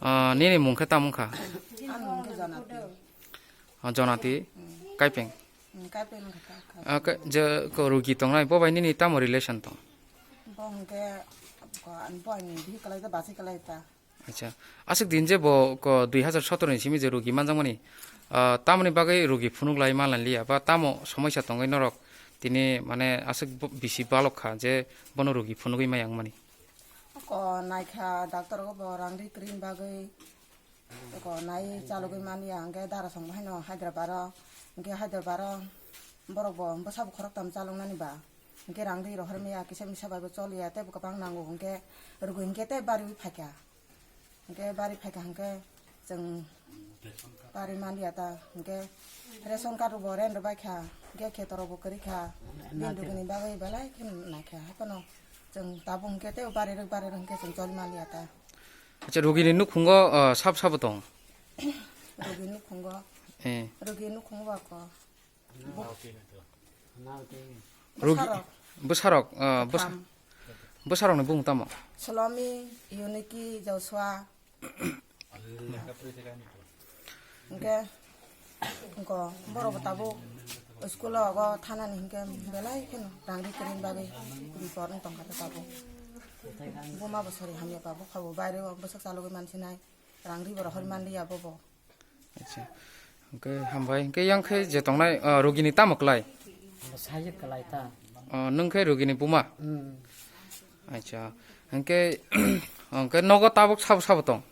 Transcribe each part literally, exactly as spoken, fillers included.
Ah, nini mung khe tamo wngkha? Ani mung khe Jonati. Ah, Jonati, Kaipeng. Hmm, Kaipeng wngkha ta, Kaipeng. Ah, ka-, je ko rugi tongnai, bo bai nini tamo relation tong? Bo hwnkhe ko ani boyni bihik kwlai ta, bachai kwlai ta. Acha, aswk din je bo ko dui hazar sotoro ni simi je rugi manjakmani, ah, tamoni bagwi rugi phunuk lai manliya ba tamo somoisa tongwi norok tini mane aswk bo-, bisi balok kha je bono rugi phunugwi maya wngmani? Ko naikha doctor o bo rang ri kwrwini bagwi, ko nai chalogwi manya, hwnkhe dara song haino Hyderabad o, hwnkhe Hyderabad o borok bo bwsa bo khoroktham chaloknani ba, hwnkhe rang ri rohor maya, kisa misa bai bo choliya, tei bo kwbang nango, hwnkhe rwgwi hwnkhe tei bariwi phaikha, hwnkhe bari phaikha hwnkhe chwng bari manliya ta, hwnkhe ration card bo rent rwbaikha, hwnkhe kheto rok bo kwrwikha, bini rwgwini bagwi belai khe naikha, haphano chwng tabuk hwnkhe tei bari rwk bari rwk hwnkhe chwng choli manliya ta. Acha, rugini nukhungo, ah, sab sabo tong? Rugi nukhungo. Eh. Rugi nukhungo ba ko. Rugi, bwsarok. Bwsarok, ah, bwsa-, Katham. Bwsarokni bumung tamo? Salomi, Yuniki, Joshua. Hwnkhe, hwnkhe borok bo tabuk school o ogo thanani hwnkhe belai kheno rang ri kwrwini bagwi bipor wng tongkha ta tabuk. Buma bo sori hamya ba, bupha bo baire o bwswk chalogwi mansinai, rang ri bo rohor manliya bobo. Acha. Hwnkhe hambai. Hwnkhe yang khe je tongnai, ah, rugini tamo klai? Bwsajwk klai ta. Ah, nwng khe rugini buma? Hmm. Acha. Hwnkhe, hwnkhe nogo tabuk sabo sabo tong?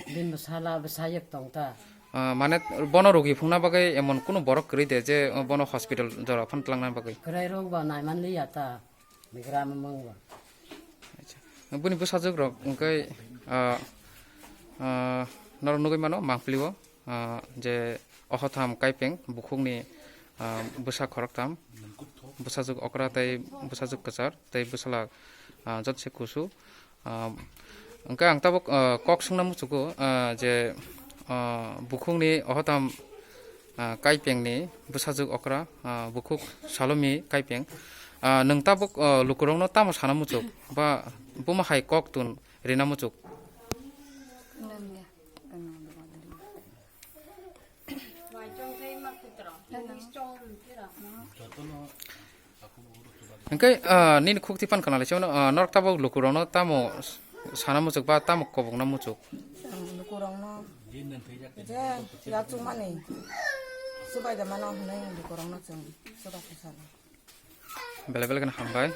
Bini bwsala bwsajwk tong ta. Ah, mane bono rugi phungna bagwi emon kunu borok kwrwi de je, ah, bono hospital jora phano twlangna bagwi? Kwrwi rok ba naimanliya ta. Bigram mung ba. Acha. Bini bwsajwk rok hwnkhe, ah, ah, norok nugwi mano mangpili o, ah, je Ohotham Kaipeng bukhukni, ah, bwsa khoroktham, bwsajwk okra tei bwsajwk kwchar tei bwsala, ah, jotse kusu. Ah, hwnkhe ang tabuk, ah, kok swngna muchugo, ah, je, ah, bukhukni Ohotham, ah, Kaipengni bwsajwk okra, ah, bukhuk Salomi Kaipeng. Ah, nwng tabuk, ah, lukurokno tamo sana muchuk ba buma hai kok tun rina muchuk? Hwnkhe, ah, nini khukti pan khna lai se mano, ah, norok tabuk lukurokno tamo sana muchuk ba tamo kobokna muchuk? Ang lukurokno je yakchukmani swbai da mano hwnwi lukurokno chwng swbai khe sano. Belai belai kheno hambai.